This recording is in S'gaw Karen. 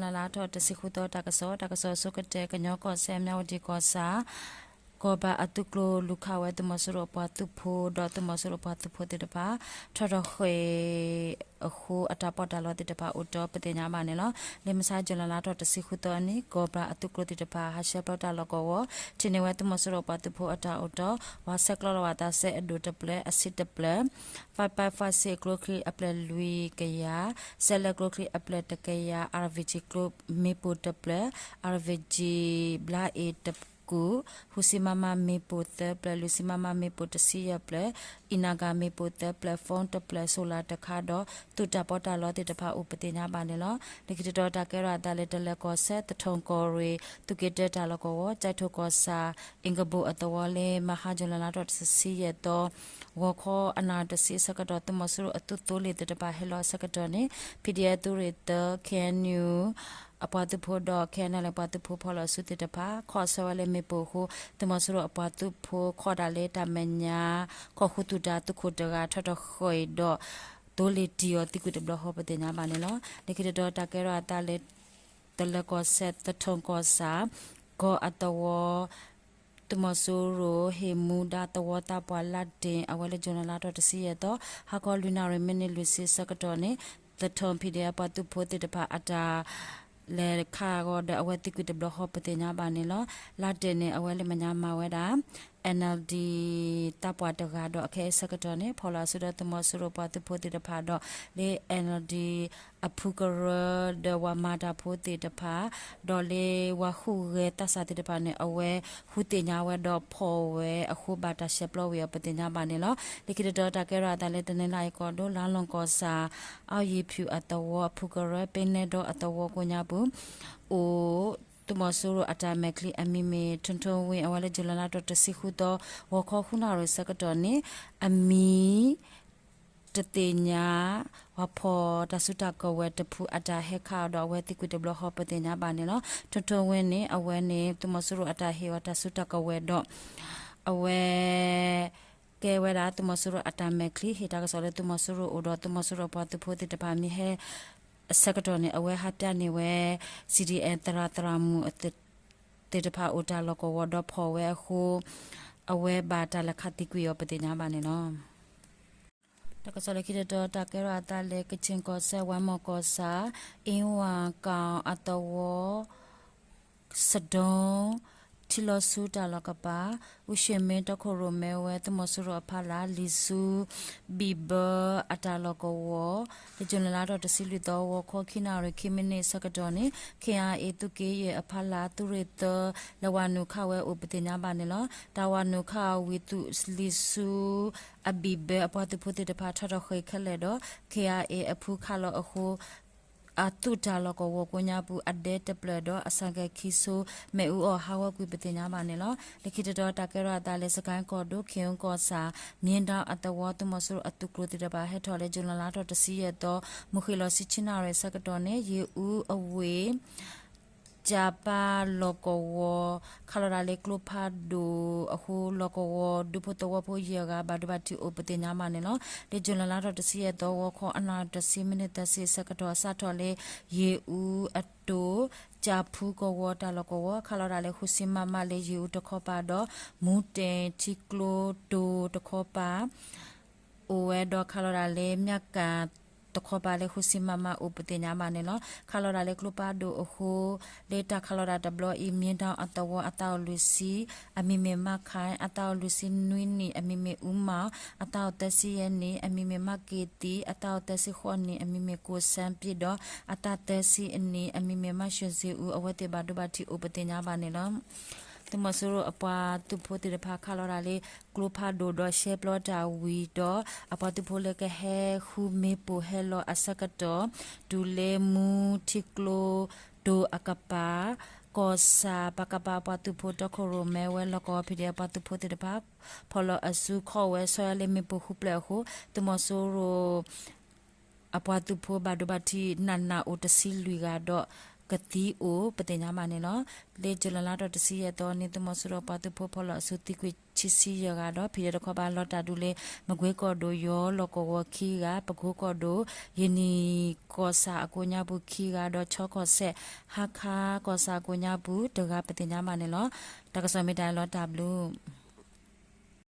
လါလါထီၣ်တဆံဃုသီတၢ်ကစီၣ်, တၢ်ကစီၣ်အဆိကတၢၢ် ကညီကီၢ်စဲၣ် မၠၣ်ဝတံၣ်ကီၢ်ဆၣ် ကီၢ်ဘၣ်အသုးကျိၤလူၤခးဝဲသုးမီၤစိရိၤအပှၤသုးဖိ ဒီးသုးမီၤစိရိၤအပှၤသုးဖိသ့ၣ်တဖၣ် ထီၣ်ထီၣ်ဃ့ၢ်အဃိ အတၢ်ပီးတၢ်လီသ့ၣ်တဖၣ်အိၣ်တီပသ့ၣ်ညါဘၣ်န့ၣ်လီၤ. လၢမုၢ်ဆါ ကၠူၤလဲလါထီၣ်တဆံဃုသီအနံၤ ကီၢ်ဘၣ်အသုးကျိၤသ့ၣ်တဖၣ် ဟးဆှဲပျီတၢ်လီၢ်ကဝီၤ ထံၣ်န့ၢ်ဝဲသုးမီၤစိရိၤအပှၤသုးဖိအတၢ်အိၣ်တီ, ဝၤဆဲးကျိးလီၤဝၤသးစဲအဒိၣ်တဖျၢၣ် အဆံးတဖျၢၣ် five five five six ကျိချံအပျဲၢ်လွံၢ်ကယၤ, စဲးလဲးကျိချံအပျဲၢ်တကယၤ, RPG ကျိမ့ၣ်ပိၢ်တဖျၢၣ်, RPG ဘျါအ့ၣ်တကူာ်, ဃုဆံ MM မ့ၣ်ပိၢ်သၢဖျၢၣ်, လွံၢ်ဆံ MM မ့ၣ်ပိၢ်တဆံယဲၢ်ဖျၢၣ်, အံၣ်နၤဂၤ မ့ၣ်ပိၢ်သၢဖျၢၣ်, phone တဖျၢၣ်, solar တခါဒီး သုးတၢ်ပီးတၢ်လီသ့ၣ်တဖၣ်အိၣ်ပသ့ၣ်ညါဘၣ်န့ၣ်လီၤ. လၢခံတတီၤတၢ်ကဲထီၣ်အသးလၢ တလၢၤကီၢ်စဲၣ် သထူၣ်ကီၢ်ရ့ၣ် သုးက့တၢတၢ်လီၢ်ကဝီၤ ကၠဲးထိၣ်ကီၢ်ဆၣ် အ့ကဘိၣ်အသဝီလၢ မဟါ ကၠူၤလဲလါထီၣ်တဆံယဲၢ်သီ ဂီၤခီအနၣ်ရံၣ်တဆံအဆၢကတီၢ် သုးမီၤစိရိၤအသုးသိလ့ၣ်သ့ၣ်တဖၣ်ဟဲလီၤအဆၢကတီၢ်န့ၣ် PDF သုးရ့ၣ်သၢ KNU အပှၤသုးဖိဒီး KNLA အပှၤသုးဖိဖီၣ်လီၤအစုသ့ၣ်တဖၣ် ခီၣ်ဆၢဝဲလၢမ့ၣ်ပိၢ်အဃိ သုးမီၤစိရိၤအပှၤသုးဖိခီၣ်တၢ်လၢတၢ်မဲာ်ညါ ခီၣ်ဃုသူၣ်တၢ်သုးခိၣ်တဂၤထီၣ်ထီၣ်ဃ့ၢ်ဒီး သိလ့ၣ်တံၢ်အီၤသံကွံာ်တဘျီဃီပသ့ၣ်ညါဘၣ်န့ၣ်လီၤ. လၢခံတတီၤတၢ်ကဲထီၣ်အသးလၢ တလၢၤကီၢ်စဲၣ် သထူၣ်ကီၢ်ဆၣ် ကီၢ်အသဝီ သုးမီၤစိရိၤဟ့ၣ်မူဒါသဝီသးပှၢ်လါတ့ၢ် အဝဲလၢ ကၠူၤလဲလါထီၣ်တဆံယဲၢ်သီ ဟါခီလွံၢ်နၣ်ရံၣ်မံးနံးလွံၢ်ဆံအဆၢကတီၢ်န့ၣ် သထူၣ် PDF အပှၤသုးဖိသ့ၣ်တဖၣ်အတၢ်လဲၤခးအဂီၢ်ဒီး အဝဲသံကွံာ်တဘျီဃီပသ့ၣ်ညါဘၣ်န့ၣ်လီၤ. လါတ့ၢ်န့ၣ် အဝဲလၢမဲာ်ညါမၤဝဲဒၣ် NLD သးပှၢ်တဂၤဒီး အခဲအံၤဆၢကတီၢ်န့ၣ် ဖီၣ်လီၤအစုဒီးသုးမီၤစိရိၤပှၤသုးဖိသ့ၣ်တဖၣ်ဒီး လၢ NLD အဖုကရၢဒီးပှၤမၤတၢ်ဖိသ့ၣ်တဖၣ် ဒီးလၢပှၤဟူးဂဲၤသးစၢ်သ့ၣ်တဖၣ်န့ၣ် အဝဲဃုသ့ၣ်ညါဝဲဒီးဖီၣ်ဝဲအဃိ ဘၣ်တၢ်ဆဲးပျီဝံၤအီၤပသ့ၣ်ညါဘၣ်န့ၣ်လီၤ. လၢခံတတီၤတၢ်ကဲထီၣ်အသးလၢ တနီသရံၣ်ကီၢ်ဒိၣ် လါလီၢ်ကီၢ်ဆၣ် အီယံၤဖၠူၣ်အသဝီ အဖုကရၢ ပ့နဲဒီအသဝီကိးညါပူၤ အိၣ် သုးမီၤစိရိၤအတၢ်မဲာ်ချံအမံၤမ့ၢ် ထိၣ်ထိၣ်ဝ့ၣ် အဝဲလၢ ကၠူၤလဲလါထီၣ်တဆံဃုသီ ဂီၤခီဃုနၣ်ရံၣ်ဆၢကတီၢ်န့ၣ် အမံၤ တသ့ၣ်ညါ ပှၤဖီၣ်တၢ်စုတၢ်ကဝဲၤတဖုအတၢ်ဟဲခးအီၤဒီး အဝဲသံကွံာ်တဘျီဃီပသ့ၣ်ညါဘၣ်န့ၣ်လီၤ. ထိၣ်ထိၣ်ဝ့ၣ်န့ၣ် အဝဲန့ၣ် သုးမီၤစိရိၤအတၢ်ဟ့ၣ်အီၤတၢ်စုတၢ်ကဝဲၤဒီး အဝဲ ကဲဝဲဒၣ်သုးမီၤစိရိၤအတၢ်မဲာ်ချံ ဟ့ၣ်တၢ်ကစီၣ်လၢသုးမီၤစိရိၤအိၣ်ဒီး သုးမီၤစိရိၤအပှၤသုးဖိသ့ၣ်တဖၣ်မ့ၢ်ဟဲ အဆၢကတီၢ်န့ၣ် အဝဲဟးပြန့ၢ်ဝဲ CDM သရၣ်သရၣ်မုၣ်သ့ၣ်တဖၣ်အိၣ်တၢ်လီၢ်ကဝီၤဒီးဖီၣ်ဝဲအဃိ အဝဲဘၣ်တၢ်လဲၤခးသံကွံာ်အီၤပသ့ၣ်ညါဘၣ်န့ၣ်လီၤ. တၢ်ကစီၣ်လၢခံတတီၤ တၢ်ကဲထီၣ်အသးလၢ ကခ့ၣ်ကီၢ်စဲၣ် ဝါမီၢ်ကီၢ်ဆၣ် အ့ဝၣ်ကီၢ်အသဝီ စဒိၣ် ထံလီၤဆူတၢ်လီၢ်ကပၤ အူၡ့ၣ်မ့ တီခိၣ်ရိၣ်မဲဝဲ သုးမီၤစိရိၤအဖီလာ် လံာ်ဆူ ဘံၣ်ဘၢအတၢ်လီၢ်ကဝီၤ လၢ ကၠူၤလဲလါထီၣ်တဆံလွံၢ်သီ ဂီၤခီခံနၣ်ရံၣ် ခံမံးနံးဆၢကတီၢ်န့ၣ် KIA သုးက့ယဲၢ်အဖီလာ် သုးရ့ၣ်သၢ လဲၤဝၤနုာ်ခးဝဲအိၣ်ပသ့ၣ်ညါဘၣ်န့ၣ်လီၤ. တၢ်ဝၤနုာ်ခးအဝံၤ သုးလံာ်ဆူ အဘံၣ်ဘၢအပှၤသုးဖိသ့ၣ်တဖၣ်ထီၣ်ထီၣ်ဃ့ၢ်ခဲလၢာ်ဒီး KIA အဖုခးလီၤအဃိ အသုးတၢ်လီၢ်ကဝီၤကိးညါပူၤ အဒဲတဖျၢၣ်ဒီး အဆၣ်ကဲၣ်ခံဆိ မ့ၣ်အူအီၣ်ဟးဂီၤကွံာ်ပသ့ၣ်ညါဘၣ်န့ၣ်လီၤ. လၢခံတတီၤတၢ်ကဲထီၣ်အသးလၢ စကဲၣ်ကီၢ်ဒိၣ် ခ့ၣ်အူကီၢ်ဆၣ် မ့ၢ်ဒီအသဝီ သုးမီၤစိရိၤအသုးကျိၤသ့ၣ်တဖၣ် ဟဲထီၣ်လၢ ကၠူၤလဲလါထီၣ်တဆံယဲၢ်သီ မုၢ်ဃ့ၢ်လီၤဆံဆံနၣ်ရံၣ်ဆၢကတီၢ်န့ၣ် ယ့ၣ်အူအဝ့ၢ် ကၠၣ်ပၢ်လီၢ်ကဝီၤ ခးလီၤတၢ်လၢကျိဖးဒိၣ်အဃိ လီၢ်ကဝီၤဒူဖိသဝီဖိယဲၢ်ဂၤ ဘၣ်ဒိဘၣ်ထံးအိၣ်ပသ့ၣ်ညါဘၣ်န့ၣ်လီၤ. လၢ ကၠူၤလဲလါထီၣ်တဆံယဲၢ်သီ ဂီၤခီအနၣ်ရံၣ်တဆံ မံးနံးသၢဆံအဆၢကတီၢ် စးထီၣ်လၢ ယ့ၣ်အူအတိၢ် ကၠၣ်ဖူကဝီၤတၢ်လီၢ်ကဝီၤ ခးလီၤတၢ်လၢ ဃုဆံ MM လၢယ့ၣ်အူတခီပၤဒီး မူတ့ၣ်ထံကျိတိၢ်တခီပၤ အိၣ်ဝဲဒီးခးလီၤတၢ်လၢ မၠၣ်ကၣ်တခီပၤလၢ ဃုဆံ MM အိၣ်ပသ့ၣ်ညါဘၣ်န့ၣ်လီၤ. ခးလီၤတၢ်လၢကျိဖးဒိၣ်အဃိ လၢတၢ်ခးလီၤတၢ်တဘျီအံၤ မ့ၢ်ဒီအသဝီ အသးအိၣ်လွံၢ်ဆံ အမံၤမ့ၢ်မၣ်ခါ အသးအိၣ်လွံၢ်ဆံနွံနံၣ် အမံၤမ့ၢ်အူမၣ် အသးအိၣ်သၢဆံယဲၢ်နံၣ် အမံၤမ့ၢ်မၣ်က့ၤသံ အသးအိၣ်သၢဆံဃိးနံၣ် အမံၤမ့ၢ်ကိၣ်စၣ်ပံဒီး အသးသၢဆံအနံၣ် အမံၤမ့ၢ်မၣ်ၡၢၣ်စ့အူ အဝဲသ့ၣ်ဘၣ်ဒိဘၣ်ထံးအိၣ်ပသ့ၣ်ညါဘၣ်န့ၣ်လီၤ. သုးမီၤစိရိၤအပှၤသုးဖိသ့ၣ်တဖၣ်ခးလီၤတၢ်လၢ ကျိဖးဒိၣ်ဒီးရှဲပျီတၢ်ဝံၤဒီး အပှၤသုးဖိလၢကဟဲဃုမ့ၣ်ပိၢ်ဟဲလီၤအဆၢကတီၢ် တုၤလၢမူထံကျိတိၢ်အကပၤ ကီၢ်ဆၣ် ပကဖ အပှၤသုးဖိတီခိၣ်ရိၣ်မဲဝဲ လီၢ်ကဝီၤ PDF အပှၤသုးဖိသ့ၣ်တဖၣ် ဖီၣ်လီၤအစုခီၣ်ဝဲဆီလၢမ့ၣ်ပိၢ်ဃုဖျၢၣ်အဃိ သုးမီၤစိရိၤ အပှၤသုးဖိဘၣ်ဒိဘၣ်ထံးနးနးအိၣ်တဆံလွံၢ်ဂၤဒီး ကသံအိၣ်ပသ့ၣ်ညါဘၣ်န့ၣ်လီၤ. လၢ July လါထီၣ်တဆံယဲၢ်သီန့ၣ် သုးမီၤစိရိၤပှၤသုးဖိဖီၣ်လီၤအစုသံကွံာ်ခံဆံယဲၢ်ဂၤဒီး ဖံးယဲၢ်တခီပၤလီၤတၢ်ဒုးလၢ မကွ့ကီၢ်ဒိၣ် ယီၤလီၢ်ကဝီၤခံဂၤ, ပကိကီၢ်ဒိၣ် ယနံၣ်ကီၢ်ဆၣ်အကိးညါပူၤခံဂၤဒီး ခၠီကီၢ်စဲၣ် ဟါခါကီၢ်ဆၣ်အကိးညါပူၤတဂၤပသ့ၣ်ညါဘၣ်န့ၣ်လီၤ. တၢ်ကစီၣ်မ့ၢ်တၢ်လီၤတၢ်ဘျုး